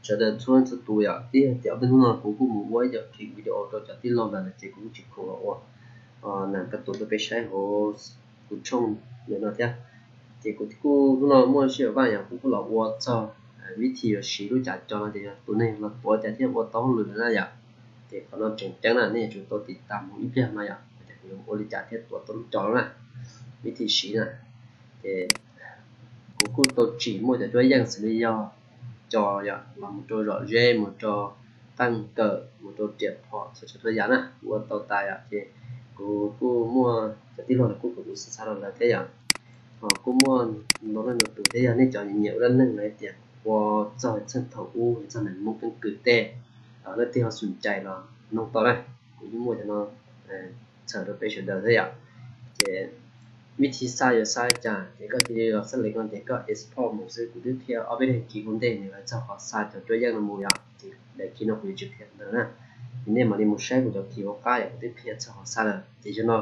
sawv daws txhua txhua tus yom, twb yog tias ob peb hnub no kuv kuj mus ua ib co clip video rau cov tij laug lawm ces kuv kuj tsis khoom los ua neeg kab tus rau peb saib hauv kuv tshooj ntawm no thiab. Ces kuv kuj hnub no muaj sij hawm vaj yom, kuv kuj los ua txog vib thi yuav siv lub cav co no tias yog tus neeg los tuav cas thiaj ua tau hauj lwm na yom. Ces qhov no tseem ceeb na, nej yuav tsum tau tiv tam mus ib pliag no yom, ces kuv yuav ua li cas thiaj tuav tau lub co no na, vib thi siv na. Ces kuv kuj tau tsim muaj cov cuab yeej xws li yog co yom, los mus rau zom zeb, mus rau qeej kawm, mus rau riam phom, txhua tsav txhua yam na kuv ua tau tas yom. Ces kuv kuj muaj cov tij laug los kuj kom kuv xav xav los lawm thiab yom. Ho kuj muaj ntau leej ntau tus thiab, yog nej cov nyiam ua dab neeg los hais tias ua txog txheej thaum ub txog neeg Hmoob keeb kwm tej, leej twg ho xum cai los noog tau na. Kuv yeej muaj cov no txhawm rau peb sawv daws thiab yom. Ces vib thi xa yuav xa li cas ces koj cia li los xab lev no ces koj export mus xwb. Kuv twb qhia ob peb leeg kis ua ntej nws lawv txog qhov xa cov cuab yeej no mus yom, ces daim kis no kuv yuav tsis qhia ntawd na. Ces nej mam li mus saib kuv cov kis hauv qab yom, kuv twb qhia txog qhov xa lawm. Ces yog no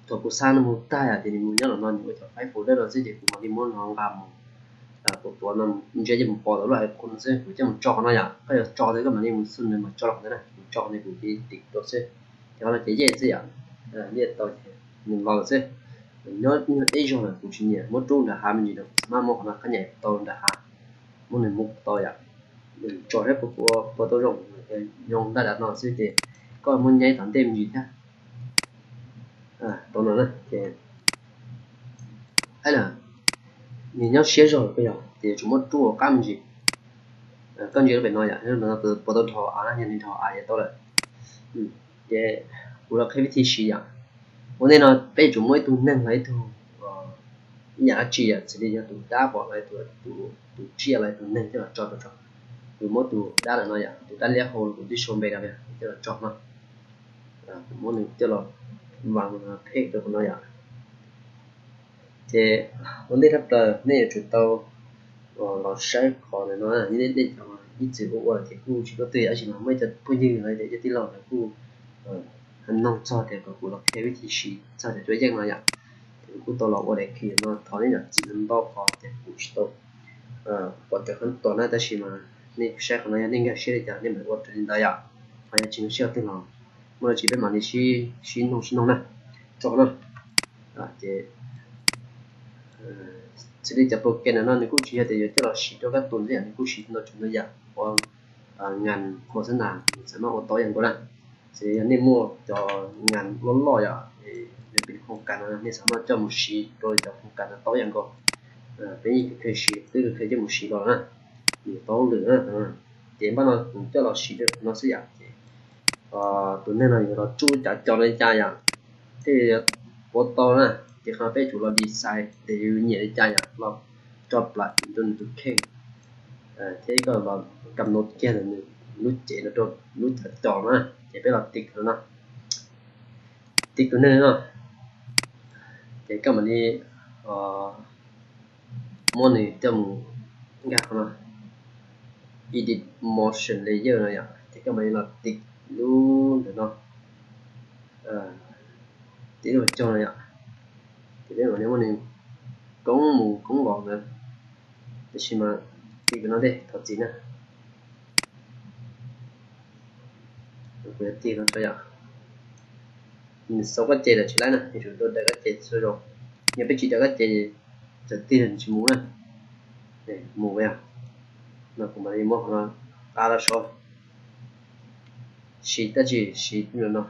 thaum kuv xa no mus tag yom, ces nws mus nyob los no nws ua cov file folder no xwb, ces kuv mam li muab no nqa mus, kuv tuav no ntsia ces mus pom tau lub icon no xwb, kuv coj mus tso qhov no yom. Koj yuav tso ces koj mam li mus xu nws mas tso los qhov ntawd na, kuv tso qhov ntawd kuv li tiv rau xwb. Ces qhov no ces yeej xwb yom, yeej tau ces nws los lawm xwb. Nyob ib nyuag ib zaug lawm kuv tsis nyiam muab rub nram hav me ntsis no, kuv xav maj muab qhov no qhab nyais tau nram hav, muab nws mus tau yom. Tso thiab puas puas tau zoo, zoo daj dav no xwb ces koj muab nyaib tom ntej me ntsis thiab. Tau no na ces nws nyob siab zog lawm yog ces yuav tsum muab rub ua qab me ntsis. Koj ntsia lub pem no yom, puas tau dhos av na, yog nws dhos av ces tau lawm. Ces kuv los qhia vib thi siv yom. Ua ntej no peb yuav tsum muaj ib tug neeg los ib tug, ib yam dab tsi yom, xws li yog tus dab pom los tus, tus tsiaj los tus neeg coj los tso rau tso. Kuv muab tus dab lawm no yom, tus dab liab hau kuv twb sau npe rau coj los tso no. Kuv muab nws coj los vas phej rau qhov no yom. Ces ua ntej thaj plaws nej yuav tsum tau los saib qhov ntawm no, nej cov ib txwm ua ua ces kuj tsis paub twg, tab sis mas muaj ib co phooj ywg los tias cov tij laug lawv kuj noog txog tias kom kuv los qhia vib thi siv txog cov cuab yeej no yom. Ces kuv kuj tau los ua daim clip no thov nej zam txim ntau qhov tias kuv tsis tau pom raws qhov tuas na, tab sis mas nej saib qhov no yog nej nkag siab li cas nej mam ua raws li ntawd yom. Ho yog tsis nkag siab twg los muaj dab tsi peb mam li sib noog sib noog na. Tso qhov no ces xws li cov program no nws kuj tsis yog tias yuav coj los siv rau kab tus xwb yom, nws kuj siv ntau tsav ntau yam ua ngas khos xab nas, nws txawm maj ua tau ib yam nkaus na. Xws li yog nej muaj cov ngas loj loj yom, nws pib khoom kas no nej txawm maj coj mus siv rau cov khoom kas no tau ib yam nkaus. Peb yeej kheev siv, twb kheev coj mus siv los na, nws tau hauj lwm na. Ces npaj no kuv coj los siv rau no xwb yom. Ces tus neeg no yuav los tsuj cav co no li cas yom, thiaj yuav puav tau na. Ces qhov no peb yuav tsum los design tias yus nyiam li cas yom, los tso plam rau nws tus kheej, thiab koj los kam no kiag ntawm nws lub cev no rau lub cav co na. Ces peb los tiv no, tiv tus neeg no, ces koj mam li muab nws coj mus nkag qhov no, edit motion layer no yom, ces koj mam li los tiv lub ntawm no, tiv lub cog no yom. Ces peb mam li muab nws koob mus koob los ntawd, tab sis mas tiv no tej thov txim na. Kuv yuav tig no tso yom. Nws xauv kab ce lawm tsis laib na, yuav tsum tau daws kab ce txhua zaus. Yog peb tsis daws kab ce, cov tig nws tsis mus na. Mus yog, no kuv mam li muab qhov no qab los saud, siv dab tsi siv no.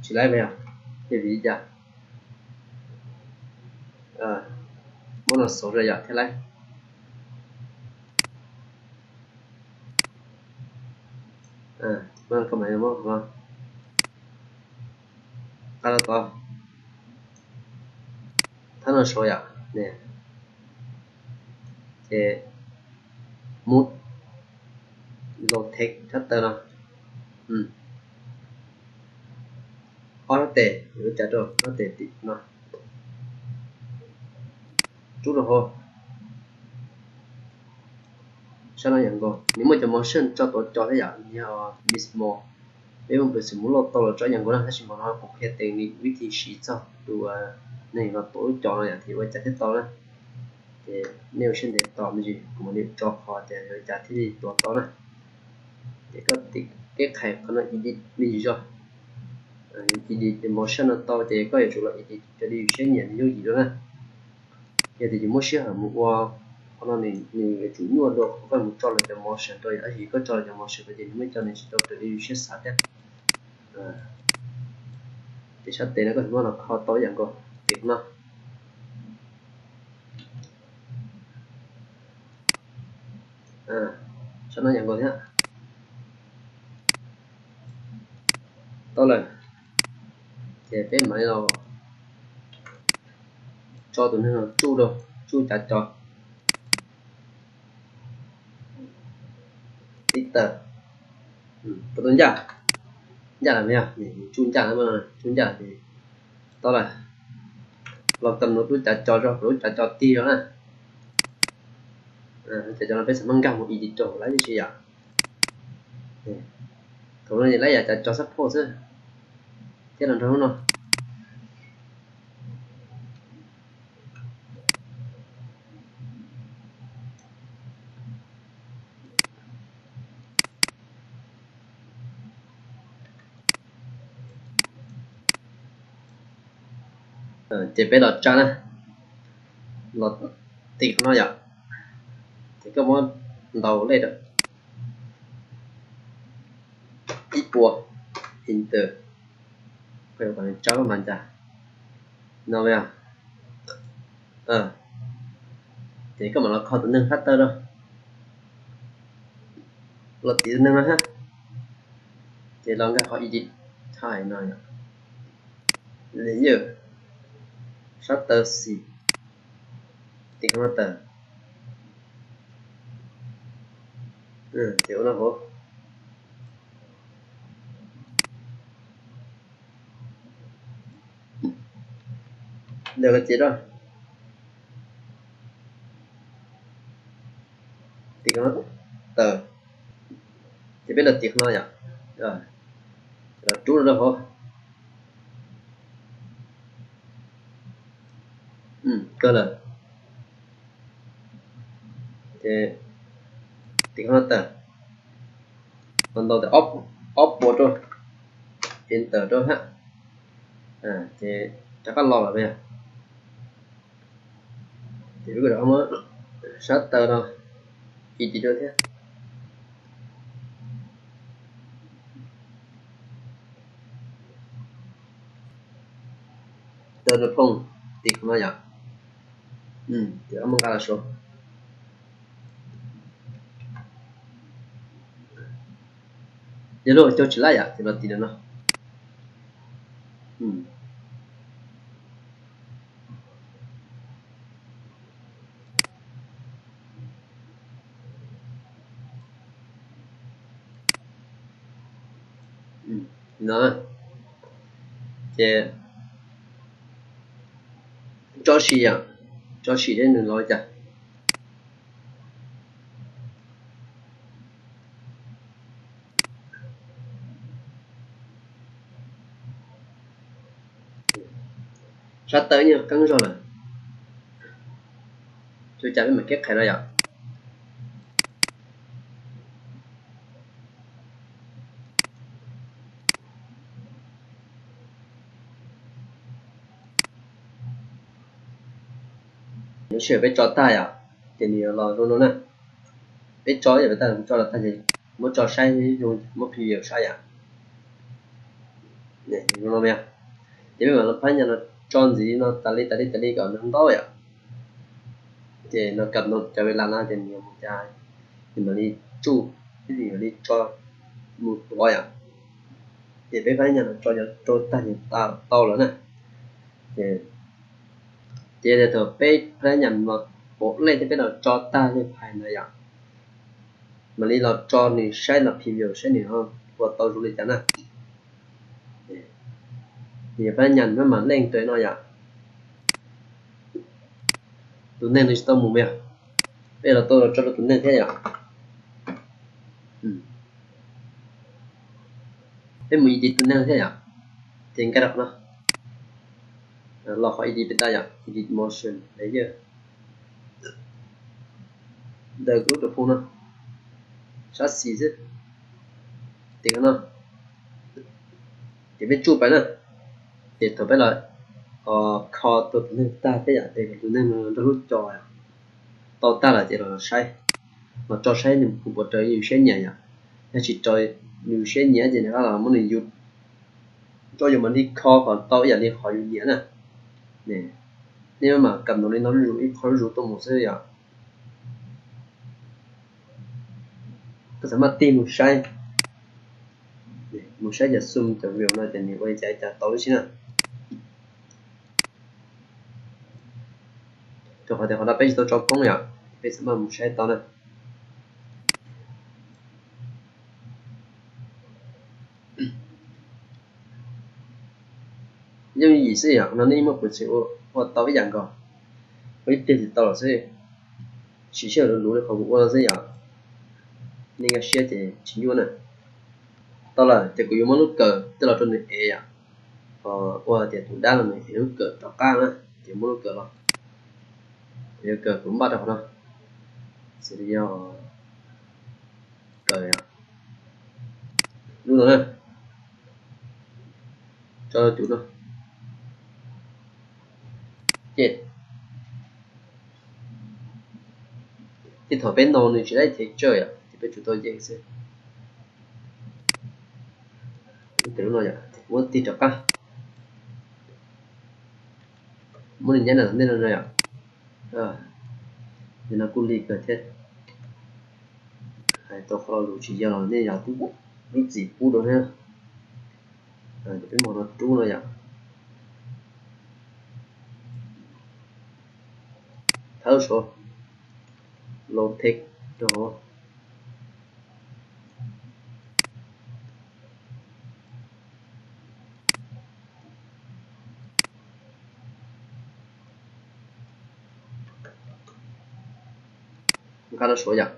Tsis laib yog, yog vim li cas? Muab no xauv rau yom thiaj laib. Koj mam muab qhov no qab los tod, thab no saud yom. Ces mus los thev thab taw no, ob thab tes, ua cas rau thab tes tim no, rub rau hauv. Saib no yam nkaus, nws muaj cov motion tso tau cov thiab yom, yog mismo. Peb muaj peev xwm mus loj tau los tso yam nkaus na, tab sis mas no kuv qhia tes vib thi siv txog tus neeg los tuav lub cov no yom, ces ua cas thiaj tau na. Nej ua siab ntev tos me ntsis, kuv mam li tso qhov tias yuav cas thiaj li tuav tau na. Ces koj keb qhais qhov no edit me ntsis zog, edit ces motion no tau ces koj yuav tsum los edit raws li yus siab nyiam nws yooj yim dua na. Yog tias yus muab sij hawm mus ua qhov no nws yuav tsum nyuaj dua qhov koj mus tso lawv cov motion rau, tab sis koj tso lawv cov motion rau ces nws muaj cov nws tsis tau raws li yus siab xav thiab. Ces sab tes no koj muab los kho tau ib yam nkaus, tim qhov no, sab no ib yam nkaus thiab. Tau lawm, ces peb mam li los tso tus neeg no tsuj rau, tsuj cav co tib tawm, puas tau ncaj? Ncaj lawm, yog tsuj ncaj, tsuj ncaj ces tau lawm. Los kam nuv lub cav co rau, lub cav co tig rau na. Cav co no peb xav muab nkag mus edit rau hauv lawm tib si yom. Thaum no ces lawv yam cav co xab phoj xwb thiab los nrog lub no. Ces peb los tsa na, los tim qhov no yom, ces koj muab ntaus lej rau ib puas enter, tsa mas ncaj no. Ces koj mam los kho tus neeg sab taw rau, los tim tus neeg no hab, ces los nkag qhov edit type no, layer, sab taw xim, tim qhov no tawm, ces ua no hauv. Lawv ces rau tim qhov no tawm, ces peb los tim qhov no yom, los rub rau hauv. Kawg lawm. Ces tim qhov no tawm, los ntaus tias ob puas rau, enter rau hab, ces rov qab los lawm yog. Ces peb kuj rov qab muab sab taw no edit rau thiab. Taw rau phooj tim qhov no yom. Ces muab nqa los suav. Yog lub caug tsis laib yom, ces los tim no. No, ces tso sim yom, tso sim seb nws los li cas. Sab taw nyuag qeeb zog lawm, ua cas peb mam keb qhais no yom. Lub sij hawm peb tso tag yom, ces nws yuav los zoo no na. Peb tso ib yam peb tag, tso los tag ces muab tso saib zoo, muab preview saib yom. Zoo no yom. Ces peb mam los phab nyas no tso ntxiv no tas li tas li tas li kom nws ntau yom. Ces no kam no cov ve las no ces nws mus cas, nws mam li tsuj, nws mam li tso mus tuav yom. Ces peb phab nyas no tso rau tag ces tau lawm na. Ces, ces thaum peb phab nyas no pom lej thiab peb los tso tag lej phais na yom, mam li los tso nws saib los preview saib nws ho ua tau zoo li cas na. Ces phab nyas no mam leej rau no yom. Tus neeg no tsis tau mus yom, peb los tau los tso rau tus neeg thiab yom. Peb mus edit tus neeg thiab yom, ces nkag rau qhov no, los qhov edit peb tau yom, edit motion layer. Ntawm kuv lub rau phoo no, sab xis xwb, tim no, ces peb tsuj pais na. Ces thaum peb los kho tau tus neeg tag thiab yom, ces tus neeg nrog lub co tau tag lawm ces los saib, los tso saib nws puas raws yus siab nyiam yom. Yog tsis raws yus siab nyiam ces nws qab los muab nws yus, tso yus mam li kho kom tau ib yam li qhov yus nyiam na. Nej mam kam ntau li no zuj zus, ib qho zuj zus tuaj mus xwb yom. Koj xav maj tig mus saib, mus saib cov xum cov view no ces nws ua li cas cas tau tib si na. Rau qhov tias qhov no peb tsis tau tso koob yom, peb xav maj mus saib tau na. Yooj yim xwb yom, no nej muaj peev xwm ua tau ib yam nkaus, ua ib pliag ces tau lawm xwb. Siv sij hawm luv luv li qhov kuv ua no xwb yom. Nej nkag siab ces tsis nyuaj na. Tau lawm ces kuv yuav muab lub kawm coj los rau nws ev yom. Ua tias tus dab no nws ev lub kawm rov qab na, ces muab lub kawm los, kuv yuav kawm kuv npaj rau qhov no, xws li yog kawm lub no na, tso rau tus no. Ces tej thaum peb ntaus nws tsis dai thev tsawj yom, ces peb tsum tau yeem xwb. Lub no yom, muab tig rov qab, muab nws nyab nram ntej no yom. Yog no kuj li kawg thiab. Hais tau qhov lo lus tsis yog los nej yog lub txim pub rau thiab. Ces peb mus no rub no yom. Thawb saud, low tech rau hauv. Nqa rau saud yom.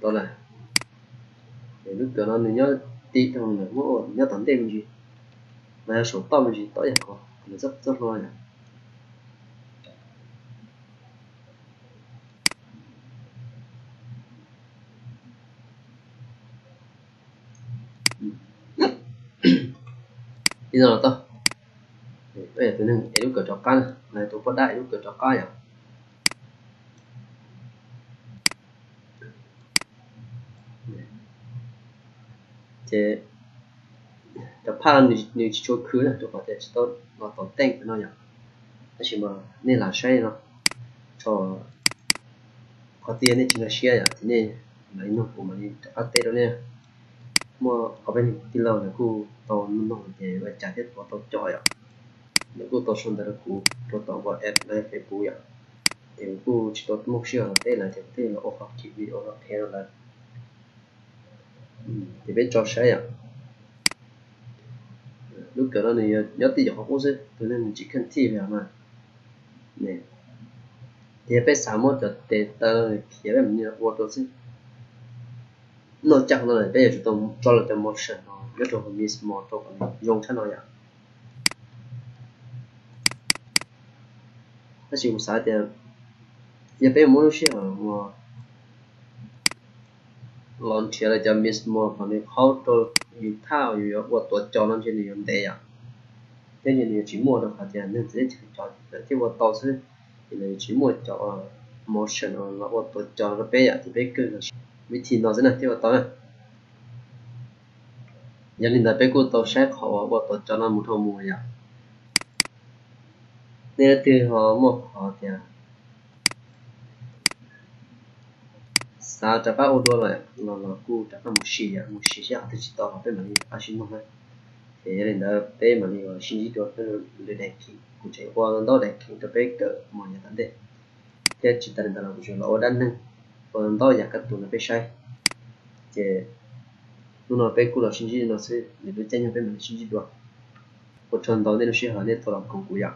Tau lawm. Lub kawm no nws nyob tim rau ntawm muab ua nyob tom ntej me ntsis, mas yog saum toj me ntsis toj yam ko nws txoj hlua yom. Li no los tau. Tus neeg ev lub kawm rov qab na, tus poj dab ev lub kawm rov qab yom. Ces cov phaj nws tsis tshua khwv na, rau qhov tias tsis tau los tom teej no yom. Tab sis mas nej lam saib no, tso qhov tias nej tsis nkag siab yom, ces nej mam li nug kuv mam li rov qab teb rau nej. Muaj ob peb tij laug lawv kuj tau nug ces ua cas thiaj tuav tau co yom. Lawv kuj tau sau ntawv rau kuv rau tom WhatsApp los yog Facebook yom. Ces kuv kuj tsis tau muaj sij hawm teb lawv ces kuv thiaj los ua qhov video no qhia rau lawv. Ces peb tso saib yom. Lub kawm no nws nyob tib yam qhov qub xwb, tus neeg nws tsis kheej thij li os na. Ces yog peb xav muab cov tes taw khiav peb mam li ua rau xwb. Noj caj no peb yuav tsum tau tso los cov motion no nyob rau hauv Mixamo rau kom nws zoo tshaj no yom. Tab sis kuv xav tias yog peb muab lub sij hawm uas los nrhiav lawv cov Mixamo kom nws qhaub rau yus thaj yus yuav ua tuav cos no ntshe nws yuav ntev yom. Thiab ntshe nws yuav tsis muaj rau qhov tias neeg txawv teb chaws cov lawv thiaj ua tau xwb, ces lawv yuav tsis muaj cov motion los ua tuav cos rau peb yom, ces peb kawg los vib thi no xwb na thiaj ua tau na. Yog li ntawd peb kuj tau saib qhov uas ua tuav cos no mus dhau mus yom. Nej leej twg ho muaj qhov tias xav rov qab ua dua los los kuj rov qab mus sim yom, mus sim seb qhov twg tsis tau los peb mam li rov qab sib nug na. Ces yog li ntawd peb mam li sib ntsib dua peb lwm daim kheem, kuv tseem ua ntau daim kheem rau peb kawm mus yav tom ntej. Thiab tsis tas li ntawd los kuv tseem los ua dab neeg, ua ntau yam kab tus rau peb saib. Ces hnub no peb kuj los sib ntsib li no xwb, lwm lub caij nyoog peb mam li sib ntsib dua. Ua tsaug ntau nej lub sij hawm nej tau los koom kuv yom.